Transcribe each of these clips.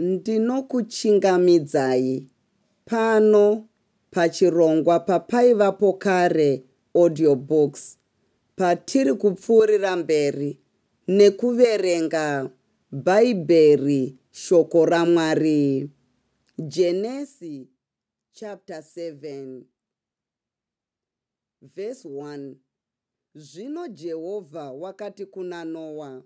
Ndinokuchingamidzai pano pachirongwa paPaivapo Kare Audio Books patiri kupfuurira mberi nekuverenga Bhaibheri Shoko raMwari. Genesi chapter 7 verse 1. Zvino Jehovha wakati kuna Noa,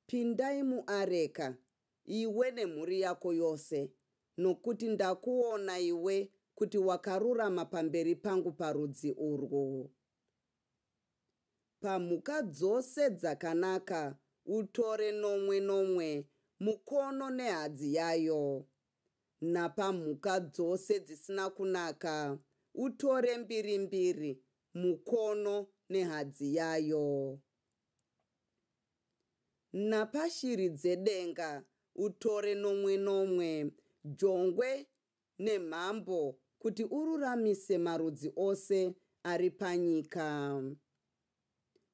Pindai muareka, iwe nemhuri yako yose, nokuti ndakuona iwe kuti wakarurama pamberi pangu parudzi urwu. Pamhuka dzose dzakanaka utore nomwe nomwe, mukono nehadzi yayo. Napamhuka dzose dzisina kunaka utore mbiri mbiri, mukono nehadzi yayo. Napashiri dzedenga utore nomwe nomwe, jongwe nemhambo, kuti ururamise marudzi ose ari panyika.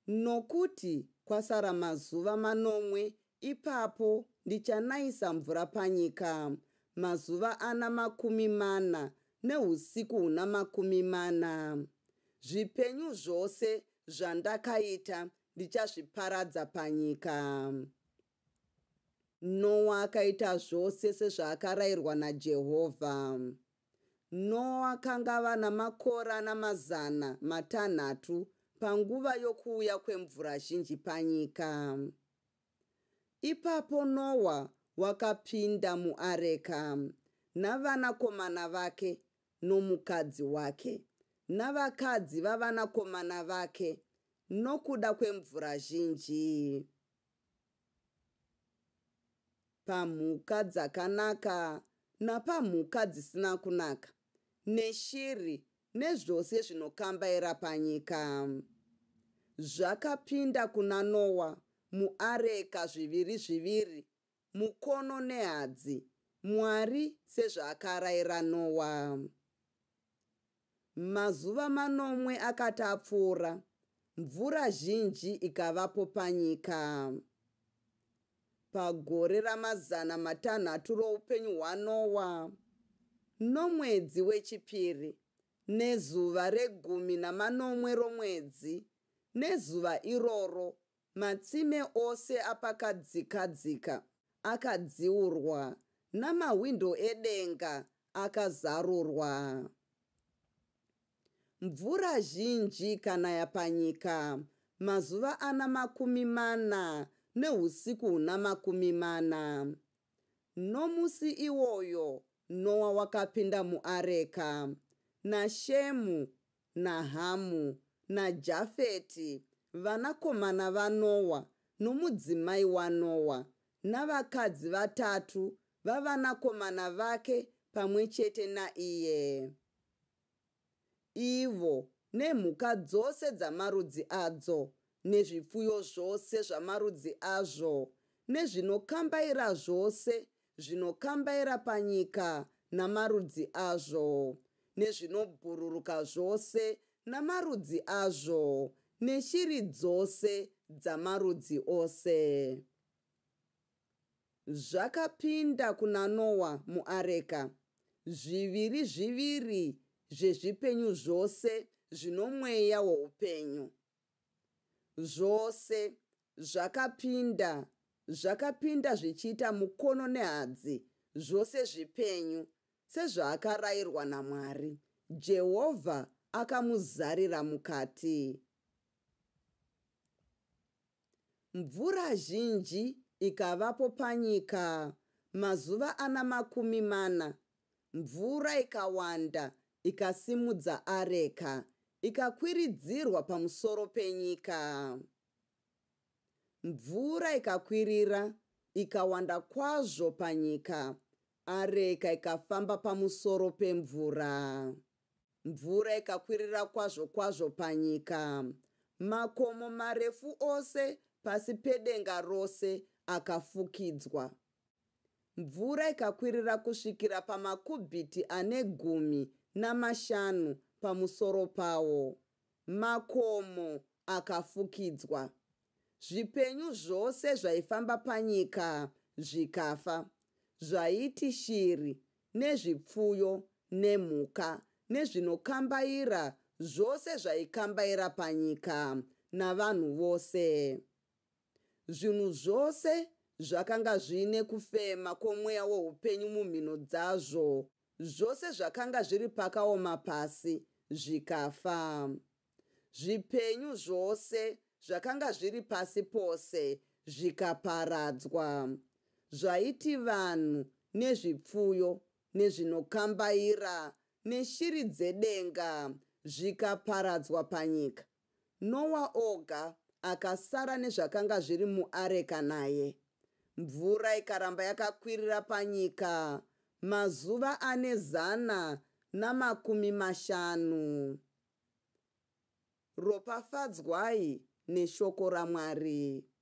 Nokuti kwasara mazuva manomwe, ipapo ndichanayisa mvura panyika, mazuva ana 40 neusiku huna 40. Zvipenyu zvose zvandakaita ndichazviparadza panyika. Noa akaita zvose sezvaakarayirwa naJehovha. Noa akanga ava namakore ana 600 panguva yokuuya kwemvura zhinji panyika. Ipapo Noa wakapinda muareka navanakomana vake nomukadzi wake navakadzi vavanakomana vake nokuda kwemvura zhinji. Pamhuka dzakanaka napamhuka dzisina kunaka, neshiri nezvose zvinokambaira panyika. Zvakapinda kuna Noa muareka zviviri zviviri, mukono nehadzi, Mwari sezvaakaraira Noa. Mazuva manomwe akati apfuura, mvura zhinji ikavapo panyika. Pagore ra600 roupenyu hwaNoa, nomwedzi wechipiri, nezuva re17 romwedzi, nezuva iroro matsime ose apakadzikadzika akadziurwa, namahwindo edenga akazarurwa. Mvura zhinji ikanaya panyika mazuva ana 40 neusiku huna 40. Nomusi iwoyo Noa wakapinda muareka, naShemu, naHamu, naJafeti, vanakomana vaNoa, nomudzimai waNoa, navakadzi vatatu vavanakomana vake pamwe chete naiye. Ivo nemhuka dzose dzamarudzi adzo, nezvipfuyo zvose zvamarudzi azvo, nezvinokambaira zvose zvinokambaira panyika namarudzi azvo, nezvinobhururuka zvose namarudzi azvo, neshiri dzose dzamarudzi ose. Zvakapinda kuna Noa muareka, zviviri zviviri zvezvipenyu zvose zvinomweya woupenyu. Zvose zvakapinda, zvakapinda zvichiita mukono nehadzi, zvose zvipenyu, sezvaakarayirwa naMwari. Jehovha akamuzarira mukati. Mvura zhinji ikavapo panyika mazuva ana 40, mvura ikawanda ikasimudza areka, ikakwiridzirwa pamusoro penyika. Mvura ikakwirira ikawanda kwazvo panyika, areka ikafamba pamusoro pemvura. Mvura ikakwirira kwazvo kwazvo panyika. Makomo marefu ose pasi pedenga rose akafukidzwa. Mvura ikakwirira kusvikira pamakubhiti ane 15 pamusoro pawo. Makomo akafukidzwa. Zvipenyu zvose zvaifamba panyika zvikafa. zvaiti shiri nezvipfuyo nemhuka nezvinokambaira zvose zvaikambaira panyika navanhu vose. Zvinhu zvose zvakanga zviine kufema kwomweya woupenyu mumhino dzazvo, zvose zvakanga zviri pakaoma pasi zvikafa. Zvipenyu zvose zvakanga zviri pasi pose zvikaparadzwa, zvaiti vanhu nezvipfuyo nezvinokambaira neshiri dzedenga zvikaparadzwa panyika. Noa oga akasara nezvakanga zviri muareka naye. Mvura ikaramba yakakwirira panyika mazuva ane 150. Ropafadzwai neshoko raMwari.